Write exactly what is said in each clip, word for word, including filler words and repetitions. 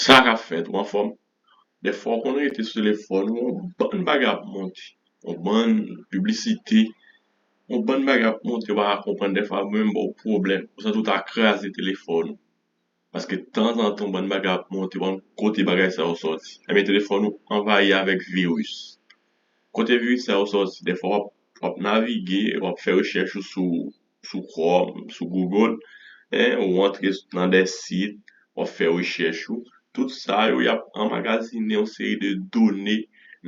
Sa k ap fèt, ou anfòm? Dèfwa, w konn rete sou telefòn ou, yon bann bagay ap monte. Yon bann piblisite, yon bann bagay ap monte, ou pa ka konprann. Dèfwa, ou menm ba w pwoblèm. Ou santi w ta kraze telefòn ou. Paske tanzantan, yon bann bagay ap monte, ou pa konn kote bagay sa yo sòti. Ebyen, telefòn ou anvayi avèk viris. Kote viris sa yo sòti? Dèfwa, w ap, w ap navige, w ap fè rechèch ou sou sou Chrome, sou Google, en, ou antre nan de sit, w ap fè rechèch ou. Tout sa yo, y ap anmagazinen yon seri de done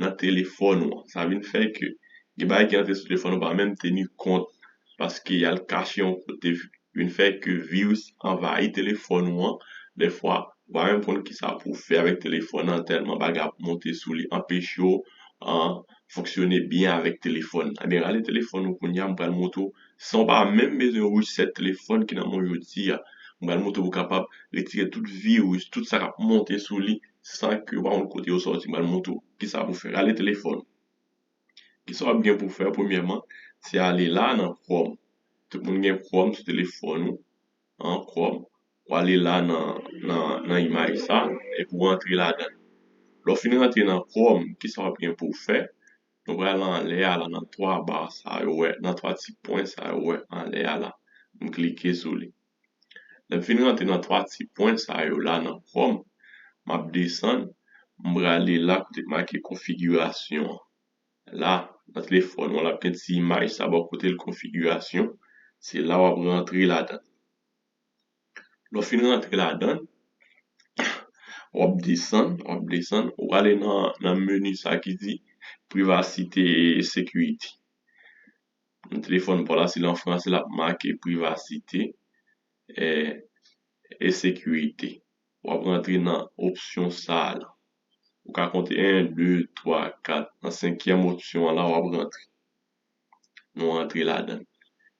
nan telefòn ou an. Sa vin fè ke gen bagay ki antre sou telefòn ou pa menm teni kont, paske y al kache yon kote, vin fè ke viris anvayi telefòn ou an. Dèfwa, ou pa menm konn kisa pou w fè avèk telefòn nan, tèlman bagay ap monte sou li, anpeche w, an, fonksyone byen avèk telefòn. Ebyen, rale telefòn ou kounye a, m pral montre w, san w pa menm bezwen reset telefòn ki nan men w jodi a. M pral montre w pou w kapab retire tout viris, tout sa k ap monte sou li, san ke w pa konn kote yo sòti. M pral montre w kisa pou w fè. Rale telefòn ou. Kisa w ap gen pou w fè? Premyèman, se ale la nan Chrome. Tout moun gen Chrome sou telefòn ou. An Chrome, w ale la nan, nan, nan imaj sa, epi w antre ladan l. Lè w fin rantre nan Chrome, kisa w ap gen pou w fè? Nou pral anlè a la, nan twa ba sa yo, wè, nan twa ti pwen sa yo, wè, anlè a la. M klike sou li. Lè m fin rantre nan twa ti pwen sa yo la nan Chrome, m ap desann, m prale la kote k make konfigirasyon an. La, nan telefòn ou an, l ap gen ti imaj sa bò kote l, konfigirasyon. Se la w ap rantre ladan. Lè w fin rantre ladan, w ap desann, w ap desann, ou prale nan, nan meni sa ki di privasite e sekirite. Nan telefòn pa w la, si l an franse, l ap make privasite e, e sekirite. W ap rantre nan opsyon sa a la. Ou ka konte en, de, twa, kat. Nan senkyèm opsyon an la, w ap rantre. Nou rantre ladan l.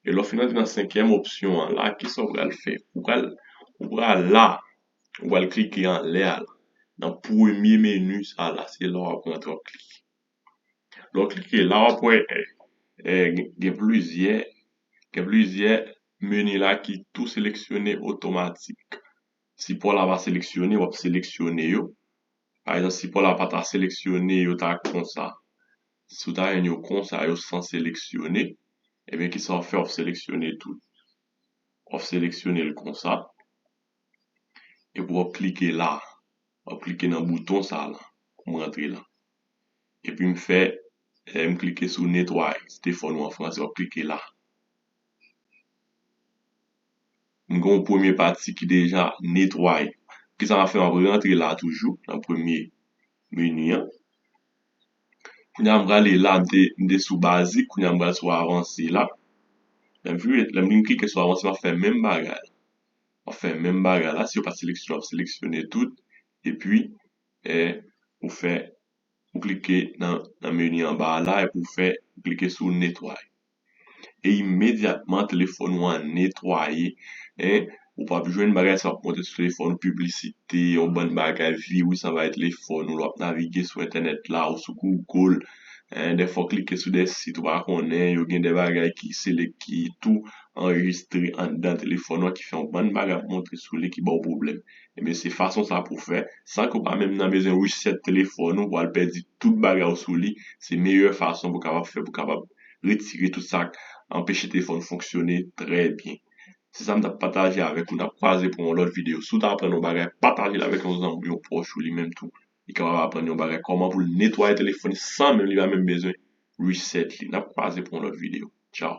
E lè w fin rantre nan senkyèm opsyon an la, kisa w pral fè? Ou pral, ou pral la, ou pral klike anlè a la. Nan premye meni sa a la, se la w ap rantre, w ap klike. Lè w klike la, w ap wè, eh, eh, gen, gen plizyè, gen plizyè meni la ki tou seleksyone otomatik. Sipò la pa seleksyone, w ap seleksyone yo. Pa egzanp, sipò la pa ta seleksyone yo ta konsa. Si w ta jwenn yo konsa, yo san seleksyone, ebyen, kisa w ap fè? W ap seleksyone tout. W ap seleksyone l konsa. Epi w ap klike la. W ap klike nan bouton sa la pou m rantre la. Epi m fè, eh, m klike sou netwaye. Telefòn ou an franse, w ap klike la. M gen yon premye pati ki deja netwaye. Kisa m ap fè? M ap rantre la toujou, nan premye meni an. Kounye a m prale la, m te, m te sou bazik, kounye a m pral sou avanse la. Lè m fin, lè m fin klike sou avanse, m ap fè menm bagay la. W ap fè menm bagay la. Si yo pa seleksyone, w ap seleksyone tout. Epi, eh, ou fè, ou klike nan, nan meni anba a la, epi ou fè, ou klike sou netwaye. E imedyatman, telefòn ou an netwaye, en, ou p ap jwenn bagay sa ap monte sou telefòn ou, piblisite, yon bann bagay, viris anvayi telefòn ou, lè w ap navige sou entènèt la ou sou Google, en, dèfwa w klike sou de sit ou pa konnen, yo gen de bagay ki selek-, ki tou anrejistre anndan telefòn ou an, ki fè yon bann bagay ap monte sou li ki ba w pwoblèm. Ebyen, se fason sa pou w fè, san ke w pa menm nan bezwen reset telefòn ou, pou w al pèdi tout bagay ou sou li, se meyè fason pou w kapab fè, pou w kapab retire tout sa k anpeche telefòn fonksyone trè byen. Se sa m t ap pataje avèk ou. N ap kwaze pou yon lòt videyo. Si w ta aprann yon bagay, pataje l avèk yon zanmi, yon pwòch ou, li menm tou. Li kapab aprann yon bagay, kòman pou l netwaye telefòn li san menm li pa menm bezwen reset li. N ap kwaze pou yon lòt videyo. Tchaw.